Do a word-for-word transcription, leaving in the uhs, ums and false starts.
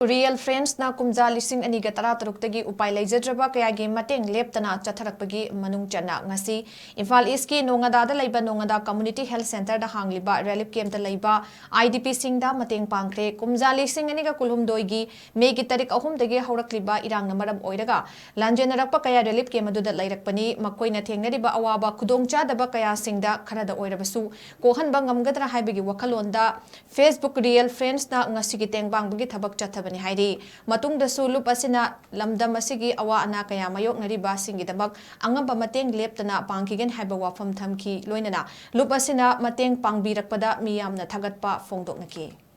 Real Friendsꯅ ꯀꯨꯝꯖꯥ ꯂꯤꯁꯤꯡ ꯑꯅꯤꯒ ꯇꯔꯥꯇꯔꯨꯛꯇꯒꯤ ꯎꯄꯥꯏ ꯂꯩꯖꯗ꯭ꯔꯕ ꯀꯌꯥꯒꯤ ꯃꯇꯦꯡ ꯂꯦꯞꯇꯅ ꯆꯠꯊꯔꯛꯄꯒꯤ ꯃꯅꯨꯡ ꯆꯟꯅ ꯉꯁꯤ ꯏꯝꯐꯥꯜ ꯏꯁꯀꯤ ꯅꯣꯉꯥꯗꯥꯗ ꯂꯩꯕ ꯅꯣꯉꯥꯗꯥ ꯀꯝꯃ꯭ꯌꯨꯅꯤꯇꯤ ꯍꯦꯜꯊ ꯁꯦꯟꯇꯔꯗ ꯍꯥꯡꯂꯤꯕ ꯔꯤꯂꯤꯐ ꯀꯦꯝꯞꯇ ꯂꯩꯕ ꯑꯥꯏ ꯗꯤ ꯄꯤꯁꯤꯡꯗ ꯃꯇꯦꯡ ꯄꯥꯡꯈ꯭ꯔꯦ꯫ ꯀꯨꯝꯖꯥ ꯂꯤꯁꯤꯡ ꯑꯅꯤꯒ ꯀꯨꯟꯍꯨꯝꯗꯣꯏꯒꯤ ꯃꯦꯒꯤ ꯇꯥꯔꯤꯛ ꯑꯍꯨꯝꯗꯒꯤ ꯍꯧꯔꯛꯂꯤꯕ ꯏꯔꯥꯡꯅ ꯃꯔꯝ ꯑꯣꯏꯔꯒ ꯂꯥꯟꯖꯦꯟꯅꯔꯛꯄ ꯀꯌꯥ ꯔꯤꯂꯤꯐ ꯀꯦꯝꯞ ꯑꯗꯨꯗ ꯂꯩꯔꯛꯄꯅꯤ꯫ ꯃꯈꯣꯏꯅ ꯊꯦꯡꯅꯔꯤꯕ ꯑꯋꯥꯕ ꯈꯨꯗꯣꯡꯆꯥꯗꯕ ꯀꯌꯥꯁꯤꯡꯗ ꯈꯔꯗ ꯑꯣꯏꯔꯕꯁꯨ ꯀꯣꯛꯍꯟꯕ ꯉꯝꯒꯗ꯭ꯔꯥ ꯍꯥꯏꯕꯒꯤ ꯋꯥꯈꯜꯂꯣꯟꯗ Facebook Real Friendsꯅ ꯉꯁꯤꯒꯤ ꯇꯦꯡꯕꯥꯡꯕꯒꯤ ꯊꯕꯛ ꯆꯠꯊꯕꯅꯤ ꯍꯥꯏꯔꯤ꯫ ꯃꯇꯨꯡꯗꯁꯨ ꯂꯨꯞ ꯑꯁꯤꯅ ꯂꯝꯗꯝ ꯑꯁꯤꯒꯤ ꯑꯋꯥ ꯑꯅꯥ ꯀꯌꯥ ꯃꯥꯌꯣꯛꯅꯔꯤꯕꯁꯤꯡꯒꯤꯗꯃꯛ ꯑꯉꯝꯕ ꯃꯇꯦꯡ ꯂꯦꯞꯇꯅ ꯄꯥꯡꯈꯤꯒꯅꯤ ꯍꯥꯏꯕ ꯋꯥꯐꯝ ꯊꯝꯈꯤ꯫ ꯂꯣꯏꯅꯅ ꯂꯨꯞ ꯑꯁꯤꯅ ꯃꯇꯦꯡ ꯄꯥꯡꯕꯤꯔꯛꯄꯗ ꯃꯤꯌꯥꯝꯅ ꯊꯥꯒꯠꯄ ꯐꯣꯡꯗꯣꯛꯅꯈꯤ꯫